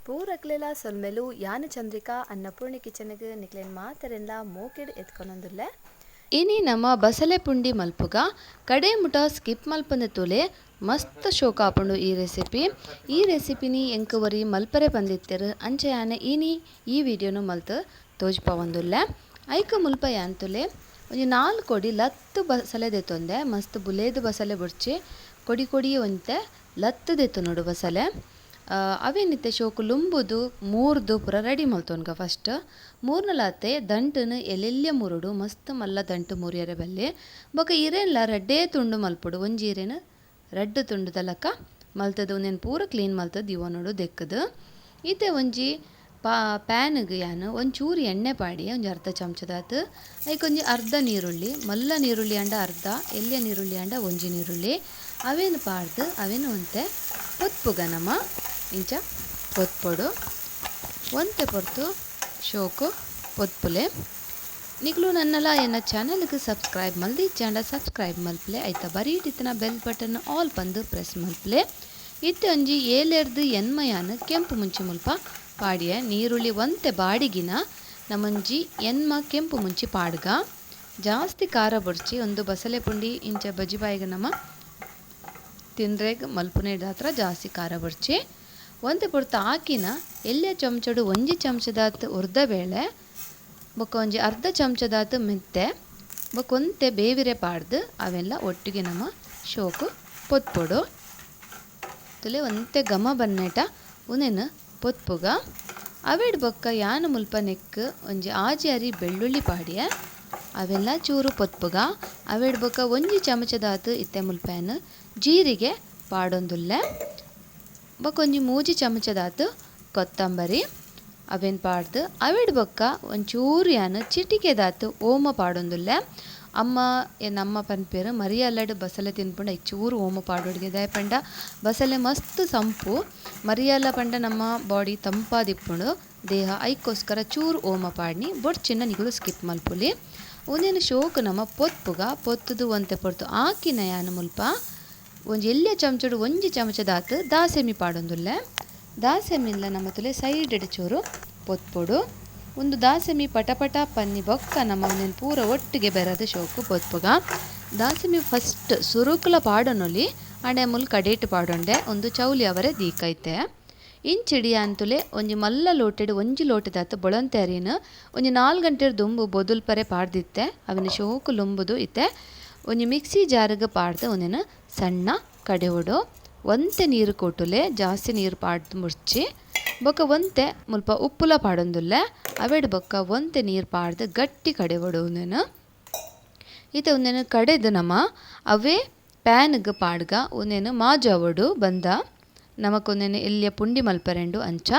ಪೂರಕ್ಲೆಲ ಸೊಲ್ಮೆಲು ಯಾನ್ ಚಂದ್ರಿಕಾ ಅನ್ನಪೂರ್ಣಿ ಕಿಚನ್ಗ್ ನಿಕ್ಲೆನ್ ಮಾತೆರೆನ್ಲ ಮೋಕೆಡ್ ಎದ್ಕೊನೊಂದುಲ್ಲೆ. ಇನಿ ನಮ ಬಸಲೆ ಪುಂಡಿ ಮಲ್ಪುಗ ಕಡೆ ಮುಟ ಸ್ಕಿಪ್ ಮಲ್ಪಂದೆ ತೂಲೆ ಮಸ್ತ್ ಶೋಕ ಆಪುಂಡು ಈ ರೆಸಿಪಿ. ಈ ರೆಸಿಪಿನಿ ಎಂಕ್ ಒರಿ ಮಲ್ಪರೆ ಪಂದಿತ್ತೆರ್, ಅಂಚ ಯಾನ್ ಇನಿ ಈ ವಿಡಿಯೋನು ಮಲ್ತ್ ತೋಜ್ಪಾವೊಂದುಲ್ಲೆ. ಐಕ್ ಮುಲ್ಪ ಯಾನ್ ತೂಲೆ ಒಂಜಿ 4 ಕೊಡಿ ಲತ್ತು ಬಸಲೆ ದೆತ್ತೊಂದೆ, ಮಸ್ತ್ ಬುಲೇದು ಬಸಲೆ ಬುಡ್ಚಿ ಕೊಡಿ ಕೊಡಿ ಒಂತೆ ಲತ್ತು ದೆತ್ತೊನೊಡು ಬಸಲೆ. ಅವೇನಿತ್ತೆ ಶೋಕು ಲುಂಬುದು ಮೂರ್ದು ಪೂರ ರೆಡಿ ಮಲ್ತೊನ್ಗ. ಫಸ್ಟ್ ಮೂರ್ನಲಾತೆ ದಂಟನು ಎಲ್ಲೆಲ್ಯ ಮೂರುಡು, ಮಸ್ತ್ ಮಲ್ಲ ದಂಟು ಮೂರಿಯರೆ ಬಲ್ಲೆ. ಬೊಕ ಇರೇನ್ಲ ರಡ್ಡೇ ತುಂಡು ಮಲ್ಪೊಡು, ಒಂಜಿ ಇರೇನು ರಡ್ಡು ತುಂಡುದ ಲಕ್ಕ ಮಲ್ತದು ಒಂದೇನು ಪೂರ ಕ್ಲೀನ್ ಮಲ್ತದು ದಿವನೋಡು ದೆಕ್ಕದು. ಇತ್ತೆ ಒಂಜಿ ಪ್ಯಾನ್ಗೆ ಯಾನು ಒಂಚೂರು ಎಣ್ಣೆ ಪಾಡಿ ಒಂಜಿ ಅರ್ಧ ಚಮಚದಾತು, ಐಕೊಂಜಿ ಅರ್ಧ ನೀರುಳ್ಳಿ, ಮಲ್ಲ ನೀರುಳ್ಳಿ ಅಂಡ ಅರ್ಧ, ಎಲ್ಯ ನೀರುಳ್ಳಿ ಅಂಡ ಒಂಜಿ ನೀರುಳ್ಳಿ ಅವೇನು ಪಾಡ್ದು ಅವೇನು ಒಂತೆ ಪೊತ್ಪುಗ ನಮ ಇಂಚ ಪೊತ್ಪೊಡು. ಒಂತೆ ಪೊರ್ತು ಶೋಕು ಪೊತ್ಪುಲೆ. ನಿಕ್ಲು ನನ್ನಲ ಎನ್ನ ಚಾನಲ್ಗೆ ಸಬ್ಸ್ಕ್ರೈಬ್ ಮಲ್ದಿಚ್ಚಾಂಡ ಸಬ್ಸ್ಕ್ರೈಬ್ ಮಲ್ಪಲೆ, ಐತ ಬರೀಟಿತ್ತಿನ bell button all ಪಂದು ಪ್ರೆಸ್ ಮಲ್ಪಲೆ. ಇತ್ತೆ ಒಂಜಿ ಏಲೆರ್ದು ಎನ್ಮಯಾನ ಕೆಂಪು ಮುಂಚಿ ಮುಲ್ಪ ಪಾಡಿಯ ನೀರುಳ್ಳಿ ಒಂತೆ ಬಾಡಿಗಿನ ನಮ್ಮೊಂಜಿ ಎನ್ಮ ಕೆಂಪು ಮುಂಚಿ ಪಾಡ್ಗ. ಜಾಸ್ತಿ ಖಾರ ಬೊಡ್ಚಿ, ಒಂದು ಬಸಲೆ ಪುಂಡಿ ಇಂಚ ಬಜ್ಜಿ ಬಾಯಿಗೆ ನಮ್ಮ ತಿಂದ್ರೆಗ್ ಮಲ್ಪುನೇದಾತ್ರ ಜಾಸ್ತಿ ಖಾರ ಬೊಡ್ಚಿ. ಒಂತೆ ಪೊರ್ತು ಹಾಕಿನ ಎಲ್ಯ ಚಮಚಡು ಒಂಜಿ ಚಮಚದಾತ್ ಉರ್ದ ಬೇಳೆ, ಬೊಕ್ಕ ಒಂಜಿ ಅರ್ಧ ಚಮಚದಾತ್ ಮೆಂತೆ, ಬೊಕ್ಕ ಒಂತೆ ಬೇವಿರೆ ಪಾಡ್ದು ಅವೆಲ್ಲ ಒಟ್ಟಿಗೆ ನಮ್ಮ ಶೋಕು ಪೊತ್ಪೊಡು. ತುಲೆ ಒಂತೆ ಘಮ ಬನ್ನೇಟ ಉನೇನು ಪೊತ್ಪುಗ. ಅವೆಡ್ ಬೊಕ್ಕ ಯಾನ್ ಮುಲ್ಪ ನೆಕ್ ಒಂಜಿ ಆಜಿ ಅರಿ ಬೆಳ್ಳುಳ್ಳಿ ಪಾಡಿಯ ಅವೆಲ್ಲ ಚೂರು ಪೊತ್ಪುಗ. ಅವೆಡ್ ಬೊಕ್ಕ ಒಂಜಿ ಚಮಚದಾತ್ ಇತ್ತೆ ಮುಲ್ಪ ಯಾನ್ ಜೀರಿಗೆ ಪಾಡೊಂದುಲ್ಲೆ, ಬೊಕ್ಕ ಒಂಜಿ 3 ಚಮಚದಾತ್ ಕೊತ್ತಂಬರಿ ಅವೇನು ಪಾಡ್ದು. ಅವೆಡ್ ಬೊಕ್ಕ ಒಂಚೂರು ಯಾನ್ ಚಿಟಿಕೆದಾತ್ ಓಮ ಪಾಡೊಂದುಲ್ಲೆ. ಅಮ್ಮ ನಮ್ಮ ಪನ್ಪೇರು ಮರಿಯಲ್ಲಡ್ ಬಸಲೆ ತಿನ್ಪುಂಡ ಚೂರು ಓಮ ಪಾಡೊಡುಗೆ, ದಾಯೆ ಪಂಡ ಬಸಲೆ ಮಸ್ತ್ ಸಂಪು, ಮರಿಯಲ್ಲ ಪಂಡ ನಮ್ಮ ಬಾಡಿ ತಂಪಾದಿಪ್ಪುಂಡು ದೇಹ, ಐಕ್ಕೋಸ್ಕರ ಚೂರು ಓಮ ಪಾಡ್ನಿ ಬೊಡ್ಚಿನ್ನ ನಿಗುಲು ಸ್ಕಿಪ್ ಮಲ್ಪುಲಿ. ಒಂದೇನು ಶೋಕು ನಮ್ಮ ಪೊತ್ಪುಗ. ಪೊತ್ತುದು ಒಂತೆ ಪೊರ್ತು ಆಕಿನ ಯಾನ್ ಮುಲ್ಪ ಒಂಜಿ ಎಲ್ಯ ಚಮಚಡು ಒಂಜಿ ಚಮಚದಾತ್ ದಾಸೆಮಿ ಪಾಡೊಂದುಲ್ಲೆ. ದಾಸೆಮಿನ್ಲ ನಮ್ಮ ತುಲೆ ಸೈಡ್ ಚೂರು ಪೊತ್ಪೊಡು. ಒಂದು ದಾಸೆಮಿ ಪಟಪಟ ಪನ್ನಿ ಬೊಕ್ಕ ನಮ್ಮ ಒಂದೇನು ಪೂರ ಒಟ್ಟಿಗೆ ಬೆರದ ಶೋಕು ಪೊತ್ಪುಗ. ದಾಸೆಮಿ ಫಸ್ಟ್ ಸುರುಕುಲ ಪಾಡೊನೊಲಿ ಅಂಡೆ ಮುಲ್ ಕಡೇಟು ಪಾಡೊಂಡೆ ಒಂದು ಚೌಲಿ ಅವರೆ ದೀಕೈತೆ. ಇಂಚಿಡಿ ಅಂತುಲೆ ಒಂಜಿ ಮಲ್ಲ ಲೋಟೆಡು ಒಂಜಿ ಲೋಟೆದಾತ್ ಬೊಳಂತೆ ಅರಿನ ಒಂಜಿ 4 ಗಂಟೆ ದುಂಬು ಬೊದುಲ್ಪರೆ ಪಾಡ್ದಿತ್ತೆ, ಅವಿನ ಶೋಕು ಲುಂಬುದು ಇತ್ತೆ ಒಂಜಿ ಮಿಕ್ಸಿ ಜಾರಿಗೆ ಪಾಡ್ದು ಒಂದೇನು ಸಣ್ಣ ಕಡೆವಡು. ಒಂತೆ ನೀರು ಕೊಟ್ಟುಲೆ, ಜಾಸ್ತಿ ನೀರು ಪಾಡ್ದು ಮುರ್ಚಿ. ಬೊಕ್ಕ ಒಂತೆ ಮುಲ್ಪ ಉಪ್ಪುಲ ಪಾಡೊಂದುಲ್ಲೆ. ಅವೆಡ್ ಬೊಕ್ಕ ಒಂತೆ ನೀರು ಪಾಡ್ದು ಗಟ್ಟಿ ಕಡೆವಡು ಒಂದೇನು. ಇತ್ತೆ ಒಂದೇನು ಕಡೆದು ನಮ್ಮ ಅವೇ ಪ್ಯಾನ್ಗೆ ಪಾಡ್ಗ ಒಂದೇನು ಮಾಜಾವಡು ಬಂದ ನಮಕೊಂದೇನು ಎಲ್ಲಿಯ ಪುಂಡಿ ಮಲ್ಪರೆಂಡು ಅಂಚ.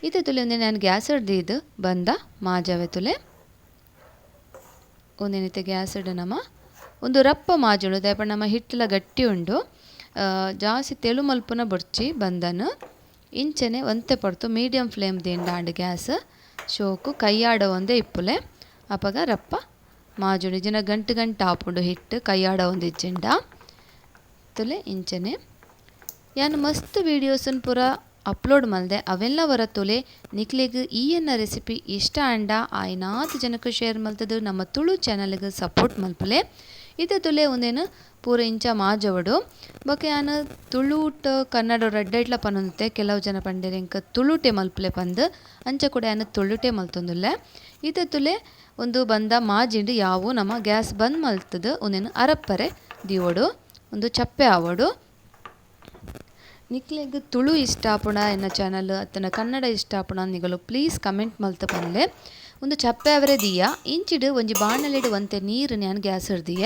ಇತ್ತೆ ತುಲೆ ಒಂದೇನು ನಾನು ಗ್ಯಾಸ್ ಹಿಡ್ದಿದ್ದು ಬಂದ ಮಾಜಾವೆ ತುಲೆ ಒಂದೇನಿತ್ತೆ ಗ್ಯಾಸ್ ಹಿಡು ನಮ್ಮ ಒಂದು ರಪ್ಪ ಮಾಜುಂಡು, ದಾಯೆ ಪಂಡ ನಮ್ಮ ಹಿಟ್ಟಲ ಗಟ್ಟಿ ಉಂಡು, ಜಾಸ್ತಿ ತೆಳು ಮಲ್ಪುನ ಬೊಡ್ಚಿ ಬಂದನು. ಇಂಚನೆ ಒಂತೆ ಪೊರ್ತು ಮೀಡಿಯಂ ಫ್ಲೇಮ್ ದಿಂಡಾಂಡ್ ಗ್ಯಾಸ್ ಶೋಕು ಕೈಯಾಡ ಒಂದೇ ಇಪ್ಪುಲೆ. ಅಪಗ ರಪ್ಪ ಮಾಜುಂಡು, ಜಿನ ಗಂಟು ಗಂಟು ಆಪುಂಡು ಹಿಟ್ಟು ಕೈಯಾಡ ಒಂದು ಇಜ್ಜಿಂಡ ತುಲೆ. ಇಂಚನೆ ಯಾನ್ ಮಸ್ತ್ ವೀಡಿಯೋಸನ್ ಪೂರ ಅಪ್ಲೋಡ್ ಮಲ್ದೆ, ಅವೆಲ್ಲ ವರ ತುಲೆ ನಿಕ್ಲೆಗ್ ಈ ಎನ್ನ ರೆಸಿಪಿ ಇಷ್ಟ ಅಂಡ ಆಯ್ನಾತ್ ಜನಕ್ಕೆ ಶೇರ್ ಮಲ್ತದು ನಮ್ಮ ತುಳು ಚಾನಲ್ಗೆ ಸಪೋರ್ಟ್ ಮಲ್ಪುಲೆ. ಇತ್ತೆ ತುಲೆ ಒಂದೇನು ಪೂರ ಇಂಚ ಮಾಜವಡು. ಬೊಕ್ಕ ಯಾನ್ ತುಳುಟ್ ಕನ್ನಡ ರಡ್ಡೆಟ್ಲ ಪನೊಂದಿತ್ತೆ, ಕೆಲವು ಜನ ಪಂಡೆರ್ ಎಂಕ್ ತುಳುಟೆ ಮಲ್ಪುಲೆ ಪಂದ್, ಅಂಚ ಕೂಡ ಯಾನ್ ತುಳುಟೆ ಮಲ್ತೊಂದುಲ್ಲೆ. ಇತ್ತೆ ತುಲೆ ಒಂದು ಬಂದ ಮಾಜಿಂಡು ಯಾವು ನಮ್ಮ ಗ್ಯಾಸ್ ಬಂದ್ ಮಲ್ತದು ಒಂದೇನು ಅರಪ್ಪರೆ ದಿವೊಡು, ಒಂದು ಚಪ್ಪೆ ಆವೊಡು. ನಿಕ್ಲೆಗ್ ತುಳು ಇಷ್ಟ ಆಪುಂಡ ಎನ್ನ ಚಾನಲ್ ಅತ್ತನ ಕನ್ನಡ ಇಷ್ಟ ಆಪುಂಡ ನಿಗಲು ಪ್ಲೀಸ್ ಕಮೆಂಟ್ ಮಲ್ತ ಪನ್ಲೆ. ಒಂದು ಚಪ್ಪೆ ಅವರೆ ದಿಯ ಇಂಚಿಡು ಒಂಜಿ ಬಾಣಲೆಡು ಒಂತೆ ನೀರು ಯಾನ್ ಗ್ಯಾಸ್ ಹಿಡ್ದಿಯ,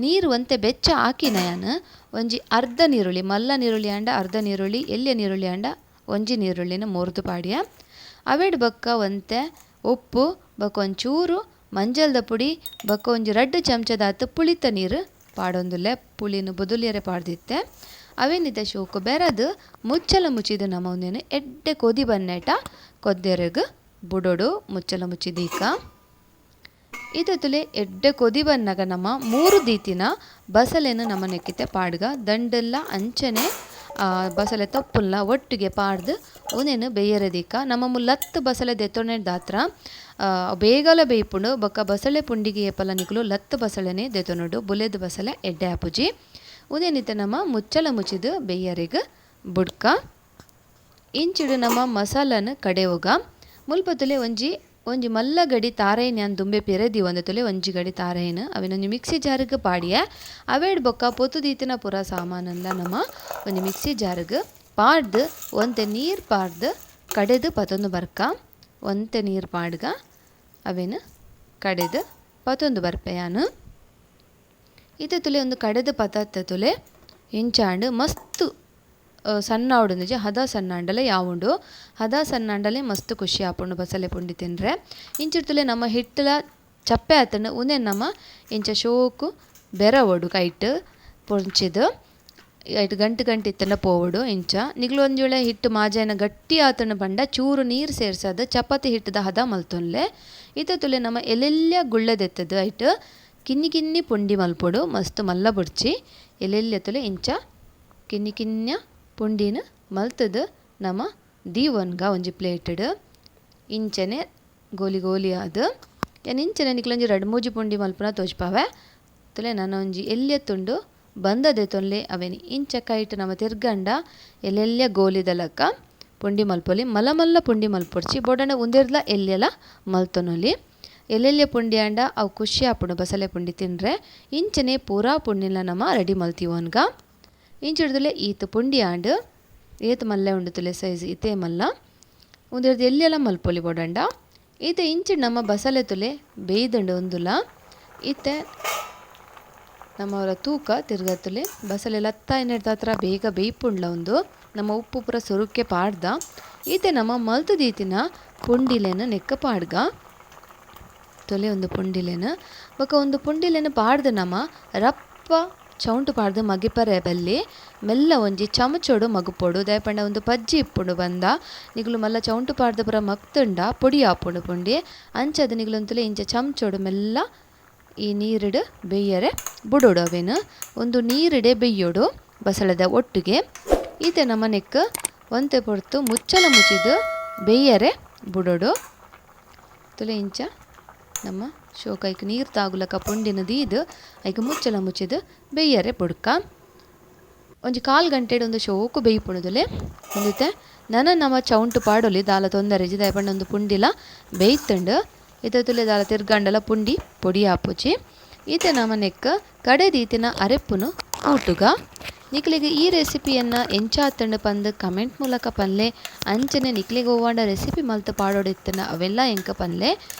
ನೀರು ಒಂತೆ ಬೆಚ್ಚ ಹಾಕಿನ ಯಾನ್ ಒಂಜಿ ಅರ್ಧ ನೀರುಳ್ಳಿ, ಮಲ್ಲ ನೀರುಳ್ಳಿ ಅಂಡ ಅರ್ಧ ನೀರುಳ್ಳಿ, ಎಲ್ಯ ನೀರುಳ್ಳಿ ಅಂಡ ಒಂಜಿ ನೀರುಳ್ಳಿನ ಮುರ್ದು ಪಾಡಿಯ. ಅವೆಡ್ ಬೊಕ್ಕ ಒಂತೆ ಉಪ್ಪು, ಬೊಕ್ಕ ಒಂಚೂರು ಮಂಜಲ್ದ ಪುಡಿ, ಬೊಕ್ಕ ಒಂಜಿ 2 ಚಮಚದಾತ್ ಪುಳಿತ ನೀರು ಪಾಡೊಂದುಲ್ಲೆ, ಪುಳಿನ ಬೊದುಲಿಯರೆ ಪಾಡ್ದಿತ್ತೆ. ಅವೇನಿದೆ ಶೋಕು ಬೆರದು ಮುಚ್ಚಲ ಮುಚ್ಚಿದ ನಮ್ಮ ಒಂದೇನು ಎಡ್ಡೆ ಕೊದಿ ಬನ್ನೇಟ ಕೊದ್ದೆರೆಗ್ ಬುಡೊಡು ಮುಚ್ಚಲ ಮುಚ್ಚಿದೀಕ. ಇದು ತುಲೆ ಎಡ್ಡೆ ಕೊದಿ ಬನ್ನಾಗ ನಮ್ಮ 3 ದೀತಿನ ಬಸಲೆನು ನಮ್ಮ ನೆಕ್ಕಿತೆ ಪಾಡ್ಗ ದಂಡೆಲ್ಲ ಅಂಚನೆ ಬಸಳೆ ತೊಪ್ಪುಲ್ಲ ಒಟ್ಟಿಗೆ ಪಾಡ್ದು ಉಂದೆನ್ ಬೇಯರೆ ದೀಕ. ನಮ್ಮ ಲತ್ತು ಬಸಳೆ ದೆತ್ತೊನೆ ದಾತ್ರ ಬೇಗಲ ಬೇಯ್ಪುಂಡು. ಬೊಕ್ಕ ಬಸಳೆ ಪುಂಡಿಗೆ ಏಪಲ ನಿಕುಲು ಲತ್ತು ಬಸಳೆನೆ ದೆತ್ತೊನೊಡು, ಬುಲೆದ್ ಬಸಳೆ ಎಡ್ಡೆ ಆಪುಜಿ. ಉಂದೆನಿತ್ತೆ ನಮ್ಮ ಮುಚ್ಚಲ ಮುಚ್ಚಿದು ಬೇಯರೆಗ್ ಬುಡ್ಕ. ಇಂಚಿಡು ನಮ್ಮ ಮಸಾಲನ್ ಕಡೆವುಗ. ಮುಲ್ಪ ತುಲೆ ಒಂಜಿ ಒಂಜಿ ಮಲ್ಲ ಗಡಿ ತಾರೈನ್ ಯಾನ್ ದುಂಬೆ ಪಿರೆ ದೀವೊಂದೆ ತುಲೆ ಒಂಜಿ ಗಡಿ ತಾರೈನ್ ಅವೆನ್ ಒಂಜಿ ಮಿಕ್ಸಿ ಜಾರ್ಗ್ ಪಾಡಿಯ. ಅವೇಡ್ ಬೊಕ್ಕ ಪೊತ್ತು ದೀತಿನ ಪೂರ ಸಾಮಾನೆಲ್ಲ ನಮ್ಮ ಒಂಜಿ ಮಿಕ್ಸಿ ಜಾರ್ಗ್ ಪಾಡ್ದು ಒಂತೆ ನೀರು ಪಾಡ್ದು ಕಡೆದು ಪತೊಂದು ಬರ್ಕ. ಒಂತೆ ನೀರು ಪಾಡ್ಗ ಅವೇನು ಕಡೆದು ಪತೊಂದು ಬರ್ಪೆ ಯಾನು. ಇತ್ತೆ ತುಲೆ ಒಂದು ಕಡೆದು ಪತತ್ತ ತುಲೆ ಇಂಚಾಂಡ್ ಮಸ್ತ್ ಸಣ್ಣ ಆವಡೊಂದಿಜ್ಜಿ, ಹದ ಸಣ್ಣ ಆಂಡಲ ಯಾವುಂಡು. ಹದ ಸಣ್ಣ ಆಂಡಲೇ ಮಸ್ತ್ ಖುಷಿ ಆಪುಂಡು ಬಸಳೆ ಪುಂಡಿ ತಿನ್ರೆ. ಇಂಚಿರ್ತುಲೆ ನಮ್ಮ ಹಿಟ್ಟುಲ ಚಪ್ಪೆ ಆತಂಡ ಉಂದೆನ್ ನಮ್ಮ ಇಂಚ ಶೋಕು ಬೆರವೊಡು ಕೈಟ್ ಪೊಂಚಿದ್ ಐಟ್ ಗಂಟು ಗಂಟು ಇತ್ತಂಡ ಪೋವೊಡು. ಇಂಚ ನಿಗ್ಲು ಒಂಜಿ ವೇಳೆ ಹಿಟ್ಟು ಮಾಜಾಯಿನ ಗಟ್ಟಿ ಆತಂಡ ಪಂಡ ಚೂರು ನೀರು ಸೇರ್ಸದ್ ಚಪಾತಿ ಹಿಟ್ಟುದ ಹದ ಮಲ್ತೊನ್ಲೆ. ಇತ್ತೆ ತುಲೆ ನಮ್ಮ ಎಲ್ಲೆಲ್ಲ ಗುಳ್ಳೆದೆತ್ತದು ಐಟ್ ಕಿನ್ನಿ ಕಿನ್ನಿ ಪುಂಡಿ ಮಲ್ಪೊಡು, ಮಸ್ತ್ ಮಲ್ಲ ಬೊಡ್ಚಿ. ಎಲ್ಲೆಲ್ಲ ತುಲೆ ಇಂಚ ಕಿನ್ನಿ ಕಿನ್ಯ ಪುಂಡಿನ ಮಲ್ತದು ನಮ ದೀವೊನ್ಗ ಒಂಜಿ ಪ್ಲೇಟೆಡ್ ಇಂಚನೆ ಗೋಲಿ ಗೋಲಿ ಆದ್. ಯಾನ್ ಇಂಚನೆ ನಿಕ್ಲೊಂಜಿ ರಡ್ಡ್ ಮೂಜಿ ಪುಂಡಿ ಮಲ್ಪುನ ತೋಜ್ಪಾವೆ. ತುಲೆ ನನ ಒಂಜಿ ಎಲ್ಯ ತುಂಡು ಬಂದದೆ ತೊನ್ಲೆ ಅವೆನಿ ಇಂಚ ಕೈಟ್ ನಮ ತಿರ್ಗಂಡ ಎಲ್ಲೆಲ್ಯ ಗೋಲಿದ ಲಕ್ಕ ಪುಂಡಿ ಮಲ್ಪೊಲಿ. ಮಲ್ಲ ಮಲ್ಲ ಪುಂಡಿ ಮಲ್ಪೊಡ್ಚಿ, ಬೋಡಂಡ ಉಂದೆರ್ದ್ಲ ಎಲ್ಯಲ ಮಲ್ತೊನೊಲಿ. ಎಲ್ಲೆಲ್ಯ ಪುಂಡಿ ಆಂಡ ಅವು ಖುಷಿ ಆಪುಂಡು ಬಸಳೆ ಪುಂಡಿ ತಿನ್ರೆ. ಇಂಚನೆ ಪೂರಾ ಪುಂಡಿಲ ನಮ ರೆಡಿ ಮಲ್ತೀವೊನ್ಗ. ಇಂಚಿಡ್ದುಲೆ ಈತ್ ಪುಂಡಿ ಆಂಡ್ ಏತ್ ಮಲ್ಲೆ ಉಂಡು ತುಲೆ ಸೈಜ್ ಇತೇ ಮಲ್ಲ. ಉಂದೆರ್ದ್ ಎಲ್ಯಲ ಮಲ್ಪೊಲಿ ಬೋಡಂಡ. ಈತೆ ಇಂಚಿಡ್ ನಮ್ಮ ಬಸಳೆ ತುಲೆ ಬೇಯ್ದುಂಡು ಉಂದುಲ. ಇತ್ತೆ ನಮ್ಮವರ ತೂಕ ತಿರ್ಗತ್ತುಲೆ ಬಸಳೆ ಲತ್ತ ಎಣ್ಣೆಡ್ದಾತ್ರ ಬೇಗ ಬೇಯ್ಪುಂಡ್ಲ ಉಂದು. ನಮ್ಮ ಉಪ್ಪು ಪೂರ ಸುರುಕ್ಕೆ ಪಾಡ್ದ. ಈತೆ ನಮ್ಮ ಮಲ್ತು ದೀತಿನ ಪುಂಡಿಲೆನ್ ನೆಕ್ಕ ಪಾಡ್ಗ. ತೊಲೆ ಒಂದು ಪುಂಡಿಲೆನ್ ಬೊಕ ಒಂದು ಪುಂಡಿಲೆನ್ ಪಾಡ್ದು ನಮ್ಮ ರಪ್ಪ ಚೌಂಟು ಪಾಡ್ದು ಮಗಿಪರೆ ಬಲ್ಲಿ ಮೆಲ್ಲ ಒಂಜಿ ಚಮಚೊಡು ಮಗುಪೊಡು. ದಾಯೆಪಂಡ ಒಂದು ಪಜ್ಜಿ ಇಪ್ಪುಂಡು ಬಂದ ನಿಗುಲು ಮಲ್ಲ ಚೌಂಟು ಪಾಡ್ದು ಪೂರ ಮಗ್ತುಂಡ ಪೊಡಿ ಆಪುಂಡು ಪುಂಡಿ. ಅಂಚದ ನಿಗುಲೊಂತುಲೆ ಇಂಚ ಚಮಚೊಡು ಮೆಲ್ಲ ಈ ನೀರಿಡು ಬೇಯರೆ ಬುಡೋಡು. ಅವೇನು ಒಂದು ನೀರಿಡೆ ಬೇಯೋಡು ಬಸಳೆದ ಒಟ್ಟಿಗೆ. ಈತೆ ನಮ್ಮ ನೆಕ್ ಒಂತೆ ಪೊರ್ತು ಮುಚ್ಚಲ ಮುಚ್ಚಿದು ಬೇಯರೆ ಬುಡೋಡು. ತುಲೆ ಇಂಚ ನಮ್ಮ ಶೋಕೈಕ್ ನೀರು ತಾಗುಲಕ ಪುಂಡಿನ ದೀದು ಐಕ್ ಮುಚ್ಚಲ ಮುಚ್ಚಿದು ಬೇಯರೆ ಬುಡ್ಕ. ಒಂಜಿ ಕಾಲು ಗಂಟೆಡ್ ಒಂದು ಶೋಕು ಬೇಯ್ಪುಣುದುಲೆ. ಒಂದಿತ್ತೆ ನನ ನಮ್ಮ ಚೌಂಟು ಪಾಡೊಲಿ ದಾಲ ತೊಂದರೆ ಇಜ್ಜಿ, ದಾಯೆಪಂಡ ಒಂದು ಪುಂಡಿಲ ಬೇಯ್ತುಂಡು. ಇತ್ತೆ ತುಲೆ ದಾಲ ತಿರ್ಗಂಡಲ ಪುಂಡಿ ಪೊಡಿ ಆಪುಜಿ. ಈತೆ ನಮ್ಮ ನೆಕ್ ಕಡೆ ದೀತಿನ ಅರೆಪ್ಪುನು ಕೂಟುಗ. ನಿಕ್ಲೆಗ್ ಈ ರೆಸಿಪಿಯನ್ನು ಎಂಚಾತಂಡು ಪಂದ್ ಕಮೆಂಟ್ ಮೂಲಕ ಪನ್ಲೆ. ಅಂಚನೆ ನಿಕ್ಲೆಗ್ ಒವ್ವಾಂಡ ರೆಸಿಪಿ ಮಲ್ತ್ ಪಾಡೊಡಿತ್ತನ ಅವೆಲ್ಲ ಎಂಕ ಪನ್ಲೆ.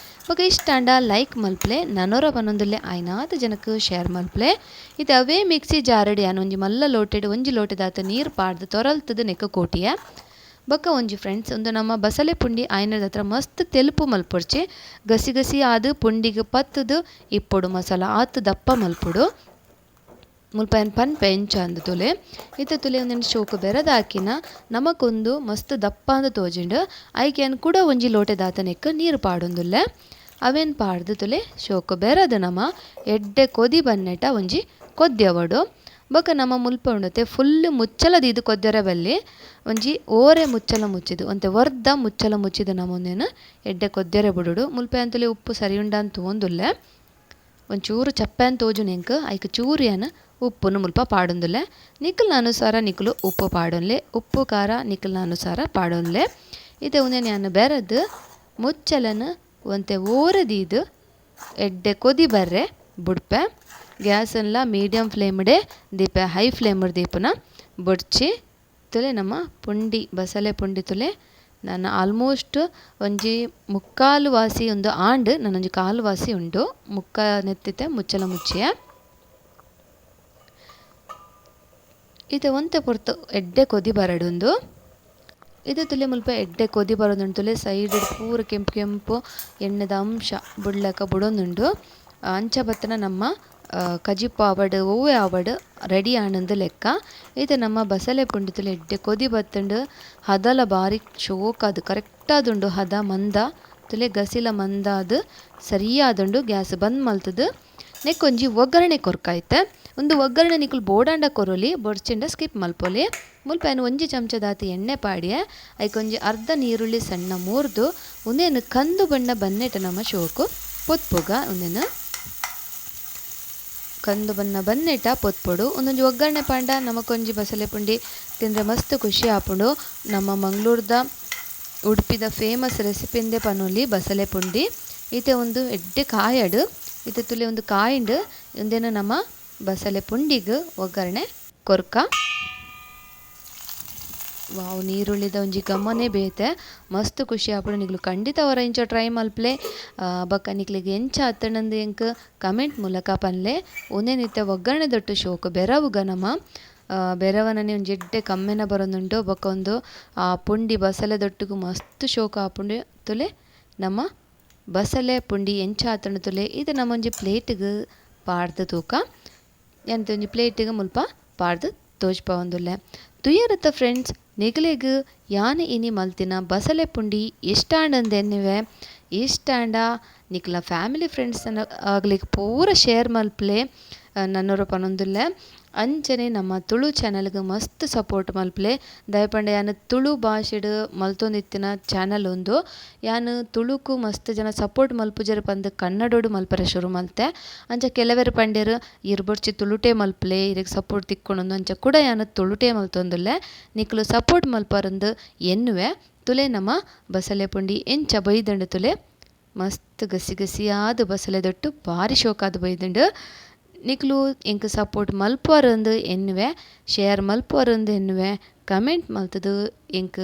ಬೊಕ ಇಷ್ಟಾಂಡ ಲೈಕ್ ಮಲ್ಪ್ಲೆ, ನನೊರ ಪನೊಂದುಲ್ಲೆ ಆಯ್ನಾತ್ ಜನಕ್ ಶೇರ್ ಮಲ್ಪ್ಲೆ. ಇತ್ತೆ ಅವೇ ಮಿಕ್ಸಿ ಜಾರಡಿ ಯಾನ್ ಒಂಜಿ ಮಲ್ಲ ಲೋಟೆಡ್ ಒಂಜಿ ಲೋಟೆದಾತ್ ನೀರು ಪಾಡ್ದು ತೊರಲ್ತದ ನೆಕ್ಕ ಕೋಟಿಯ. ಬೊಕ ಒಂಜಿ ಫ್ರೆಂಡ್ಸ್ ಉಂದು ನಮ್ಮ ಬಸಳೆ ಪುಂಡಿ ಆಯ್ನದ ಹತ್ರ ಮಸ್ತ್ ತೆಲುಪು ಮಲ್ಪೊಡ್ಚಿ. ಗಸಿ ಗಸಿ ಆದ್ ಪುಂಡಿಗ್ ಪತ್ತುದು ಇಪ್ಪೊಡು ಮಸಾಲ ಆತ್ ದಪ್ಪ ಮಲ್ಪೊಡು. ಮುಲ್ಪ ಯಾನ್ ಪನ್ಪೆ ಎಂಚ ಅಂದ್ ತುಲೆ. ಇತ್ತೆ ತುಲೆ ಉಂದೆನ್ ಶೋಕು ಬೆರದ್ ಹಾಕಿನ ನಮಕೊಂದು ಮಸ್ತ್ ದಪ್ಪ ಅಂದ್ ತೋಜಿಂಡು. ಐಕ್ ಯಾನ್ ಕುಡ ಒಂಜಿ ಲೋಟೆದಾತ ನೆಕ್ ನೀರು ಪಾಡೊಂದುಲ್ಲೆ. ಅವೇನ್ ಪಾಡ್ದು ತುಲೆ ಶೋಕು ಬೆರದ್ ನಮ ಎಡ್ಡೆ ಕೊದಿ ಬನ್ನೆಟ ಒಂಜಿ ಕೊದ್ಯವಡು. ಬೊಕ ನಮ್ಮ ಮುಲ್ಪ ಉಂಡತೆ ಫುಲ್ ಮುಚ್ಚಲ ದೀದ್ ಕೊದ್ಯರೆ ಬಲ್ಲಿ. ಒಂಜಿ ಓರೆ ಮುಚ್ಚಲ ಮುಚ್ಚಿದು ಒಂತೆ ವರ್ದ ಮುಚ್ಚಲ ಮುಚ್ಚಿದು ನಮ ಉಂದೆನ್ ಎಡ್ಡೆ ಕೊದ್ಯರೆ ಬುಡೊಡು. ಮುಲ್ಪ ಯಾನ್ ತುಲೆ ಉಪ್ಪು ಸರಿ ಉಂಡಾಂದ್ ತೂವೊಂದುಲ್ಲೆ. ಒಂಚೂರು ಚಪ್ಪೆ ಅಂದ್ ತೋಜುನು ಎಂಕ್ ಐಕ್ ಚೂರು ಯಾನ್ ಉಪ್ಪುನು ಮುಲ್ಪ ಪಾಡೊಂದುಲ್ಲೆ. ನಿಕಲ್ನ ಅನುಸಾರ ನಿಕುಲು ಉಪ್ಪು ಪಾಡೊನ್ಲೆ, ಉಪ್ಪು ಖಾರ ನಿಕಲ್ನ ಅನುಸಾರ ಪಾಡೊನ್ಲೆ. ಇತ್ತೆ ಉಂದೆನ್ ಯಾನ್ ಬೆರದ್ ಮುಚ್ಚಲನ್ ಒಂತೆ ಓರೆ ದೀದ್ ಎಡ್ಡೆ ಕೊದಿ ಬರ್ರೆ ಬುಡ್ಪೆ. ಗ್ಯಾಸನ್ಲ ಮೀಡಿಯಂ ಫ್ಲೇಮ್ಡೆ ದೀಪೆ, ಹೈ ಫ್ಲೇಮ್ ದೀಪುನ ಬೊಡ್ಚಿ. ತುಲೆ ನಮ್ಮ ಪುಂಡಿ ಬಸಳೆ ಪುಂಡಿ ತುಲೆ ನಾನು ಆಲ್ಮೋಸ್ಟ್ ಒಂಜಿ ಮುಕ್ಕಾಲು ವಾಸಿ ಒಂದು ಆಂಡ್, ನಾನೊಂಜಿ ಕಾಲು ವಾಸಿ ಉಂಡು ಮುಕ್ಕ ನೆತ್ತಿತೆ ಮುಚ್ಚಲ ಮುಚ್ಚಿಯ. ಇತ್ತೆ ಒಂತೆ ಪೊರ್ತು ಎಡ್ಡೆ ಕೊದಿ ಬರಡೊಂದು. ಇತ್ತೆ ತುಲೆ ಮುಲ್ಪ ಎಡ್ಡೆ ಕೊದಿ ಬರೋದುಂಡು. ತುಲೆ ಸೈಡ್ ಪೂರ ಕೆಂಪು ಕೆಂಪು ಎಣ್ಣೆದ ಅಂಶ ಬುಡ್ಲಕ ಬುಡೊಂದುಂಡು. ಅಂಚ ಬತ್ತನ ನಮ್ಮ ಕಜಿಪು ಆವಡ್ ಒವ್ವೆ ಆವಡ್ ರೆಡಿ ಆನಂದ್ ಲೆಕ್ಕ. ಇತ್ತೆ ನಮ್ಮ ಬಸಳೆ ಪುಂಡಿ ತುಲೆ ಎಡ್ಡೆ ಕೊದಿ ಬತ್ತುಂಡು. ಹದಲ ಬಾರಿ ಶೋಕಾದ್ ಕರೆಕ್ಟ್ ಆದುಂಡು. ಹದ ಮಂದ ತುಲೆ ಗಸಿಲ ಮಂದಾದ್ ಸರಿಯಾದುಂಡು. ಗ್ಯಾಸ್ ಬಂದ್ ಮಲ್ತುದು ನೆಕ್ಕೊಂಜಿ ಒಗ್ಗರಣೆ ಕೊರ್ಕಾಯ್ತೆ. ಒಂದು ಒಗ್ಗರಣೆ ನಿಕುಲು ಬೋಡಾಂಡ ಕೊರೊಲಿ, ಬೊಡ್ಚಿಂಡ ಸ್ಕಿಪ್ ಮಲ್ಪೊಲಿ. ಮುಲ್ಪ ಯಾನ್ ಒಂಜಿ ಚಮಚದಾತ್ ಎಣ್ಣೆ ಪಾಡಿಯೆ. ಐಕೊಂಜಿ ಅರ್ಧ ನೀರುಳ್ಳಿ ಸಣ್ಣ ಮೂರ್ದು ಉಂದೆನ್ ಕಂದು ಬಣ್ಣ ಬನ್ನೆಟ ನಮ್ಮ ಶೋಕು ಪೊತ್ಪುಗ. ಉಂದೆನ್ ಕಂದು ಬಣ್ಣ ಬನ್ನೆಟ ಪೊತ್ಪೊಡು. ಒಂದೊಂಜಿ ಒಗ್ಗರಣೆ ಪಾಂಡ ನಮಕೊಂಜಿ ಬಸಲೆ ಪುಂಡಿ ತಿಂದ್ರೆ ಮಸ್ತ್ ಖುಷಿ ಆಪುಂಡು. ನಮ್ಮ ಮಂಗಳೂರ್ದ ಉಡುಪಿದ ಫೇಮಸ್ ರೆಸಿಪಿಂದೆ ಪನೊಲಿ ಬಸಲೆ ಪುಂಡಿ. ಇತ್ತೆ ಒಂದು ಎಡ್ಡೆ ಕಾಯಡು ಇತ್ತೆ ತುಲೆ ಒಂದು ಕಾಯಿಂಡು ಉಂದೆನ ನಮ್ಮ ಬಸಲೆ ಪುಂಡಿಗ್ ಒಗ್ಗರಣೆ ಕೊರ್ಕ. ವಾವ್, ನೀರುಳ್ಳಿದ ಒಂಜಿ ಗಮನೆ ಬೇತೆ, ಮಸ್ತ್ ಖುಷಿ ಆಪುಂಡು. ನಿಕ್ಲು ಖಂಡಿತ ಅವರ ಇಂಚ ಟ್ರೈ ಮಲ್ಪ್ಲೆ. ಬೊಕ್ಕ ನಿಕ್ಲೆಗ್ ಎಂಚ ಆತಂಡಂದು ಎಂಕ್ ಕಮೆಂಟ್ ಮೂಲಕ ಪನ್ಲೆ. ಉಂದೆನಿತ್ತೆ ಒಗ್ಗರಣೆ ದೊಟ್ಟು ಶೋಕು ಬೆರವುಗ ನಮ ಬೆರವನನೆ ಒಂಜಿ ಎಡ್ಡೆ ಕಮ್ಮೆನ ಬರೊಂದುಂಡು. ಬೊಕ್ಕ ಒಂದು ಪುಂಡಿ ಬಸಲೆ ದೊಟ್ಟುಗು ಮಸ್ತ್ ಶೋಕು ಆಪುಂಡು. ತುಲೆ ನಮ್ಮ ಬಸಲೆ ಪುಂಡಿ ಎಂಚ ಆತಂಡ ತುಲೆ. ಇದು ನಮ್ಮ ಒಂಜಿ ಪ್ಲೇಟಿಗ್ ಪಾಡ್ದ್ ತೂಕ. ಎಂತ ಒಂಜಿ ಪ್ಲೇಟಿಗ್ ಮುಲ್ಪ ಪಾಡ್ದ್ ತೋಜ್ಪಾವೊಂದುಲ್ಲೆ. ತುಯರತ ಫ್ರೆಂಡ್ಸ್, ನಿಗಲೆಗ್ ಯಾನ್ ಇನಿ ಮಲ್ತಿನ ಬಸಲೆ ಪುಂಡಿ ಇಷ್ಟಾಂಡಂದೆನ್ನುವೆ. ಇಷ್ಟಾಂಡ ನಿಕ್ಲ ಫ್ಯಾಮಿಲಿ ಫ್ರೆಂಡ್ಸ್ ಆಗ್ಲಿಗ್ ಪೂರ ಶೇರ್ ಮಲ್ಪ್ಲೆ ನನ್ನೊರ ಪನೊಂದುಲ್ಲೆ. ಅಂಚನೆ ನಮ್ಮ ತುಳು ಚಾನೆಲ್ಗ್ ಮಸ್ತ್ ಸಪೋರ್ಟ್ ಮಲ್ಪ್ಲೆ. ದಯಪಂಡ ಯಾನ್ ತುಳು ಭಾಷೆಡ್ ಮಲ್ತೊಂದಿತ್ತಿನ ಚಾನೆಲ್ ಉಂದು. ಯಾನ್ ತುಳುಕು ಮಸ್ತ್ ಜನ ಸಪೋರ್ಟ್ ಮಲ್ಪುಜೆರ್ ಪಂದ್ ಕನ್ನಡೊಡು ಮಲ್ಪರೆ ಶುರು ಮಲ್ತೆ. ಅಂಚ ಕೆಲವೆರ್ ಪಂಡೆರ್ ಇರ್ ಬೊರ್ಚಿ ತುಳುಟೇ ಮಲ್ಪ್ಲೆ, ಇರೆಗ್ ಸಪೋರ್ಟ್ ತಿಕ್ಕೊಂಡೊಂದು. ಅಂಚ ಕೂಡ ಯಾನ್ ತುಳುಟೇ ಮಲ್ತೊಂದುಲ್ಲೆ. ನಿಕ್ಲು ಸಪೋರ್ಟ್ ಮಲ್ಪರಂದು ಎನ್ನುವೆ. ತುಲೆ ನಮ್ಮ ಬಸಲೆ ಪುಂಡಿ ಎಂಚ ಬೈದಂಡು ತುಲೆ, ಮಸ್ತ್ ಗಸಿ ಗಸಿಯಾದ ಬಸಲೆ ದೊಟ್ಟು ಬಾರಿ ಶೋಕಾದ್ ಬೈದಂಡು. ನಿಕ್ಲು ಎಂಕ್ ಸಪೋರ್ಟ್ ಮಲ್ಪರಂದು ಎನ್ನುವೆ, ಶೇರ್ ಮಲ್ಪರಂದು ಎನ್ನುವೆ. ಕಮೆಂಟ್ ಮಲ್ತದು ಎಂಕ್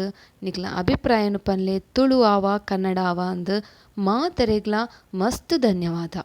ನಿಕ್ಲ ಅಭಿಪ್ರಾಯನು ಪನ್ಲೆ, ತುಳು ಆವ ಕನ್ನಡ ಆವ ಅಂದು. ಮಾತೆರೆಗ್ಲ ಮಸ್ತ್ ಧನ್ಯವಾದ.